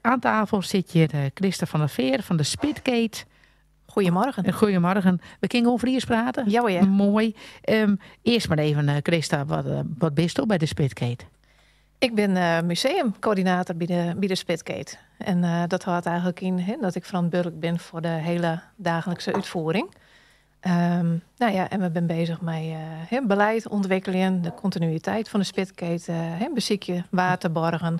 Oan tafel sit hjir Christa van der Veer fan de Spitkeet. Goedemorgen. Goedemorgen. We kinne gewoan Frysk prate? Ja, ja. Moai. Earst mar even, Christa, wat bisto by de Spitkeet? Ik bin museumkoördinator by de Spitkeet. En dat hâldt eigentlik yn, hè, dat ik ferantwurdlik bin foar de hiele daaglikse útfiering. No ja, en we binne beuzich mei belied ûntwikkeljen, de kontinuïteit fan de Spitkeet, hè, besykje waar te borgen.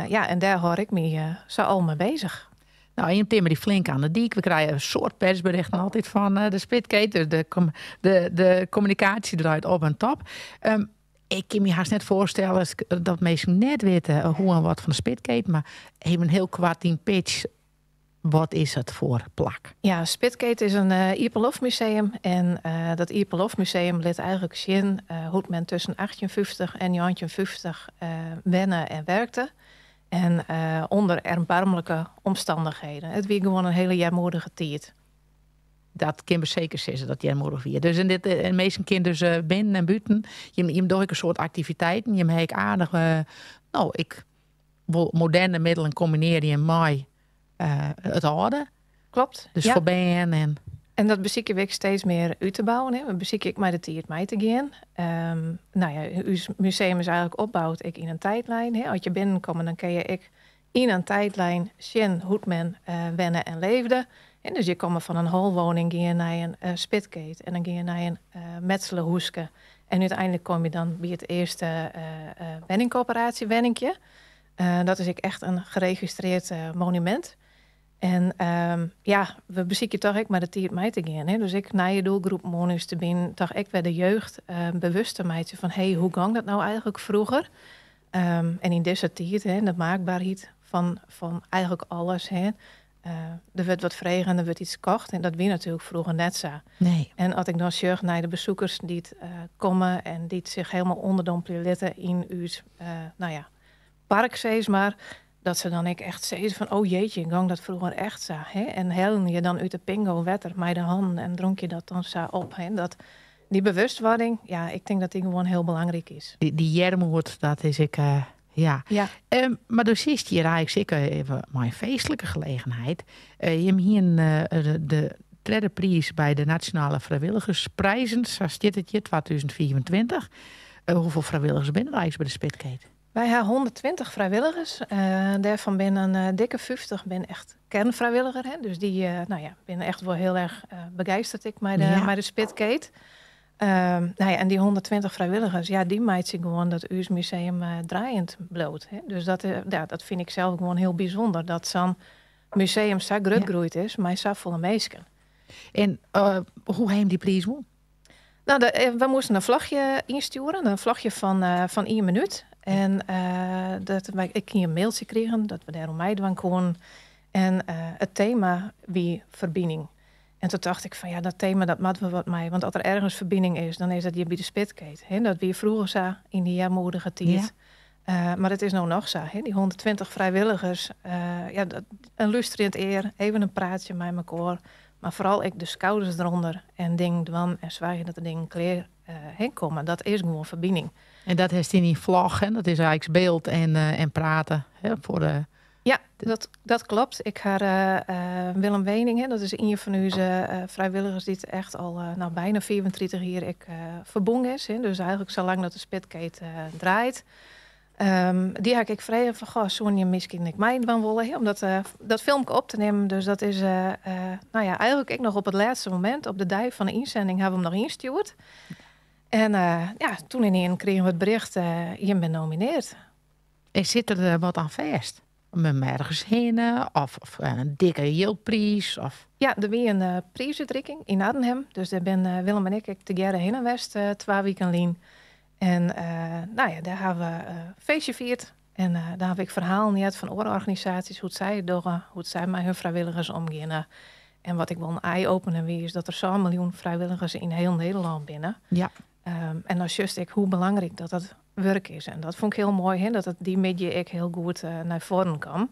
Ja, en dêr hâld ik my sa al mei beuzich. No, jim timmerje flink oan de dyk. We krije in soad persberjochten altyd fan de Spitkeet. Dus de kommunikaasje draait op en top. Ik kin my hast net foarstelle dat minsken net witte hoe en wat fan de Spitkeet. Mar even hiel koart yn pitch. Wat is it foar plak? Ja, Spitkeet is in iepenloftmuseum. En dat iepenloftmuseum lit eigentlik sjen hoe't men tusken 1850 en 1950 wenne en wurke. En ûnder erbarmlike omstannichheden. It wie gewoan in hiele earmoedige tiid. Dat kinne we seker sizze, dat earmoedich wie. Dus en minsken kinne dus binnen en bûten. Jim dogge ek in soad aktiviteiten. Jim ha aardich, no, ik wol moderne middelen kombinearje mei it âlde. Kloppet. Dus foar bern en... En dat besykje we steeds mear út te bouwen. Hè. We besykje ek mei de tiid mei te gean. No ja, ús museum is eigentlik opboud ek yn in tiidline. Hè. As je binnenkomme, dan kinne je ek yn in tiidline sjen hoe't men wenne en leefde. En dus je komme fan in holwoning, gean je nei in spitkeet en dan gean je nei in metsele húske. En úteinlik komme je dan by it earste wenningkoöperaasje wenninkje. Dat is ek echt in geregistrearre monumint. En ja, we besykje dochs ek mei de tiid mei te gean. Hè. Dus ek nije doelgroep oan te binen, dochs ek wer de jeugd bewust te meitsjen fan, hey, hoe gie dat no eigentlik froeger? En yn dizze tiid, hè, de maakberheid fan eigentlik alles. Hè. Der wurdt wat frege en der wurdt yts kocht. En dat wie natuerlik froeger net sa. Nee. En as ik dan sjoch nei de besikers dy't komme en dy't sich hielendal ûnderdompelje litte yn ús no ja, park, sis mar, dat se dan ek echt sizze fan, oh jeetje, gie dat froeger echt sa. Hè? En hellen je dan út de pingo wetter mei de hannen en dronk je dat dan sa op. Hè? Dy bewustwurding, ja, ik tink dat dy gewoan hiel belangryk is. Dy earmoed, dat is ek, ja. Mar do sitst hjir eigentlik seker even mei in feestlike gelegenheid. Jim hiene de tredde priis by de Nasjonale Frijwilligersprijzen, sa stiet it hjir, 2025. Hoefolle frijwilligers binne der eigentlik by de Spitkeet? Wy ha 120 frijwilligers. Dêrfan binne in dikke 50 binne echt kernfrijwilliger. Hè? Dus dy no ja, binne echt wol hiel erch begeistere ek mei de Spitkeet. No ja, en dy 120 frijwilligers, ja, dy meitsje gewoan dat ús museum draaiend bliuwt. Hè? Dus ja, dat fyn ik sels gewoan hiel bysûnder. Dat sa'n museum sa grut groeid is, mei safolle minsken. En hoe ha jim dy priis wûn? No, we moasten in vlogje ynstjoere, in vlogje fan ien minút. En ik hie in mailtsje krigen dat we dêroan meidwaan koene. En it tema wie ferbining. En doe tocht ik fan ja, dat tema, dat moatte we wat mei. Want as der ergens ferbining is, dan is dat hjir by de Spitkeet. Hè? Dat wie froeger sa yn dy earmoedige tiid. Mar it is no noch sa. Hè? Dy 120 frijwilligers, ja, in lústerjend ear, even in praatsje mei mekoar. Mar foaral ek de skouders derûnder en dingen dwaan en soargje dat de dingen klear heen komme. Dat is gewoan ferbining. En dat hast yn dyn vlog, hè? Dat is eigentlik byld en prate, hè, foar de Ja, dat kloppet. Ik ha Willem Wening, hè, dat is ien fan ús frijwilligers dy't echt al no, byna 35 jier ek ferbûn is. Hè. Dus eigentlik sa lang dat de Spitkeet draait. Dy ha ik frege fan, goh, soene je miskien ek meidwaan wolle, hè, om dat filmke op te nimmen. Dus dat is no ja, eigentlik ek noch op it lêste momint, op de dei fan de ynstjoering, ha we him noch ynstjoerd. En ja, doe ynienen krigen we it berjocht, jim binne nominearre. En sit der wat oan fêst? Om ergens hinne of in dikke jildpriis? Of? Ja, der wie in priisútrikking yn Arnhem. Dus dêr binne Willem en ik ek tegearre hinne west 2 wiken lyn. En no ja, dêr ha we feestje fierd. En dêr ha ik ferhalen heard fan oare organisaasjes, hoe't sy it dogge, hoe't sy mei harren frijwilligers omgean. En wat ek wol in eye-opener wie, is dat der sa'n miljoen frijwilligers yn hiel Nederlân binne. En dan sjochst ek hoe belangryk dat dat wurk is. En dat fûn ik hiel moai, hè, dat it dy middei ek hiel goed nei foaren kaam.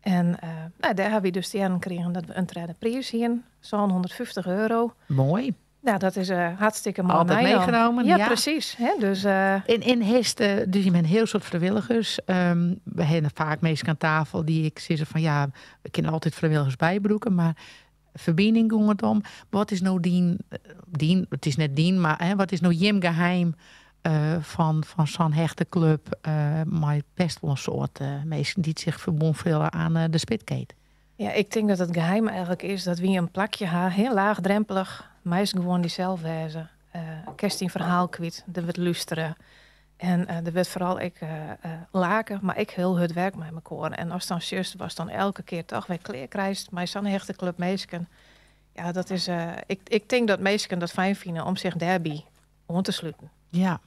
En no, dêr ha we dus te hearren krigen dat we in tredde priis hiene, €750. Moai. Nou, dat is hartstikke moai. Altijd meegenomen. Ja, precies. Hè? Dus, In Hest, dus je bent een heel soort vrijwilligers. We hebben vaak mensen aan tafel die ik zeggen van ja, we kunnen altijd vrijwilligers bijbroeken, maar verbinding ging het om. Wat is nou dien, het is net dien, maar hè, wat is nou jim geheim van zo'n hechte club, maar best wel een soort mensen die zich verbonden voelen aan de Spitkeet? Ja, ik denk dat het geheim eigenlijk is dat wie een plakje ha, heel laagdrempelig, meest gewoon die zelf wezen. Kerst een verhaal kwijt, er wordt luisteren. En er werd vooral ik laken, maar ik heel het werk met mijn koor. En als dan zus was dan elke keer toch weer kleerkrijst, maar zo'n hechte club meesken. Ja, dat is. Ik denk dat meesken dat fijn vinden om zich daarbij om te sluiten. Ja,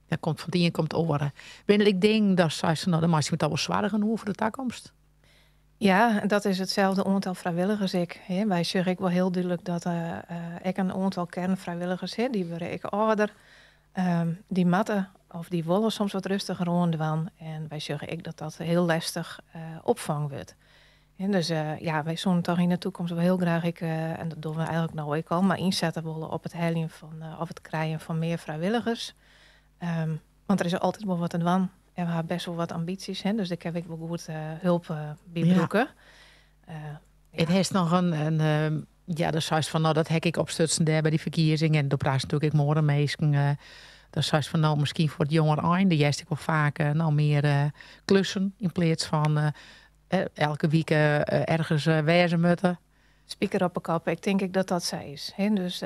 dat komt van die en komt oren. Ben ik denk dat zij ze nou de meeste met al wel zwaar genoeg voor de toekomst. Ja, en dat is hetzelfde aantal vrijwilligers. Ik, hè. Wij zeggen ik wel heel duidelijk dat ik een aantal kernvrijwilligers heb, die worden ik ouder. Die matten of die wollen soms wat rustiger rondwan. En wij zeggen ik dat dat heel lastig opvang wordt. En dus ja, wij zullen toch in de toekomst wel heel graag, ik, en dat doen we eigenlijk nou ook al, maar inzetten willen op het halen van, of het krijgen van meer vrijwilligers. Want er is altijd wel wat aan wan. En we hebben best wel wat ambities, hè? Dus daar heb ik wel goed hulp bij broeken. Het heeft nog een ja, de zei van, nou, dat hek ik opstutsen daar bij die verkiezingen. En daar praat natuurlijk ik morgen meestal. Dat zei van, nou, misschien voor het jonger einde. Jij ik wel vaak nou, meer klussen in plaats van elke week ergens wezen moeten. Spieker op de kop. Ik denk ik dat dat zij is. Hè? Dus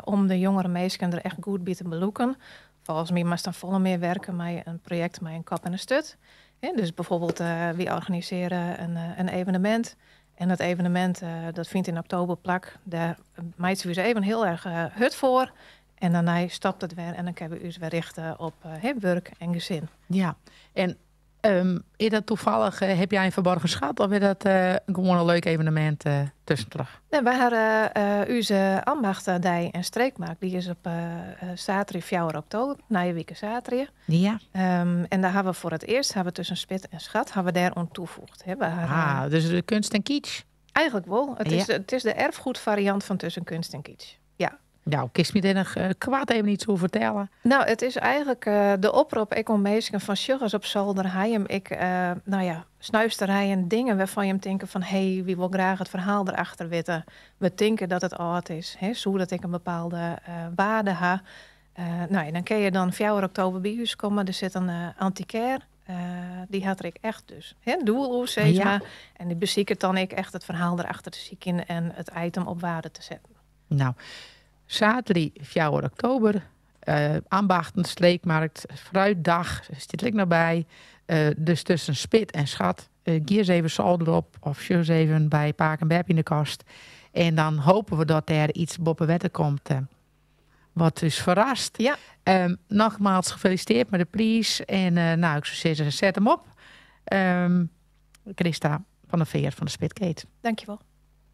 om de jongere meisjes er echt goed bij te beloeken. Volgens mij mag dan volle meer werken met een project met een kap en een stut. Hè? Dus bijvoorbeeld, we organiseren een evenement. En dat evenement, dat vindt in oktober plak. Daar maakt ze even heel erg hut voor. En daarna stopt het weer en dan kunnen we ons weer richten op werk en gezin. Ja, en is dat toevallig, heb jij een verborgen schat of is dat gewoon een leuk evenement tussendoor? Nee, wij hadden onze ambachtdij en streekmarkt. Die is op zaterdag 4 oktober, na je week zaterdag. En daar hebben we voor het eerst, hebben we tussen spit en schat, hebben we daar aan toegevoegd. Hè. We hadden, Dus de kunst en kitsch? Eigenlijk wel. Het is de erfgoedvariant van tussen kunst en kitsch. Ja. Nou, kist me daar nog kwaad even iets over vertellen? Nou, het is eigenlijk de oproep. Ik om meestal van suggers op zolder. Hij hem, ik nou ja, snuisterijen, dingen waarvan je hem denkt van, hey, wie wil graag het verhaal erachter weten. We denken dat het oud is, hè, zodat ik een bepaalde waarde ha. Nou, en dan kun je dan 4 oktober bij huis komen. Er zit een antiquair. Die had ik echt dus. Hè, doel, zeg maar. En die beziek het dan ik echt het verhaal erachter te zieken en het item op waarde te zetten. Nou, zaterdag 4 oktober, ambachten, streekmarkt, fruitdag, zit ik nog bij. Dus tussen spit en schat. Gier eens even zalder op of sjus even bij Paak en Beb in de kast. En dan hopen we dat er iets boven wetten komt. Wat is verrast. Nogmaals gefeliciteerd met de prijs. En ik zou zeggen, zet hem op. Christa van der Veer van de Spitkeet. Dankjewel.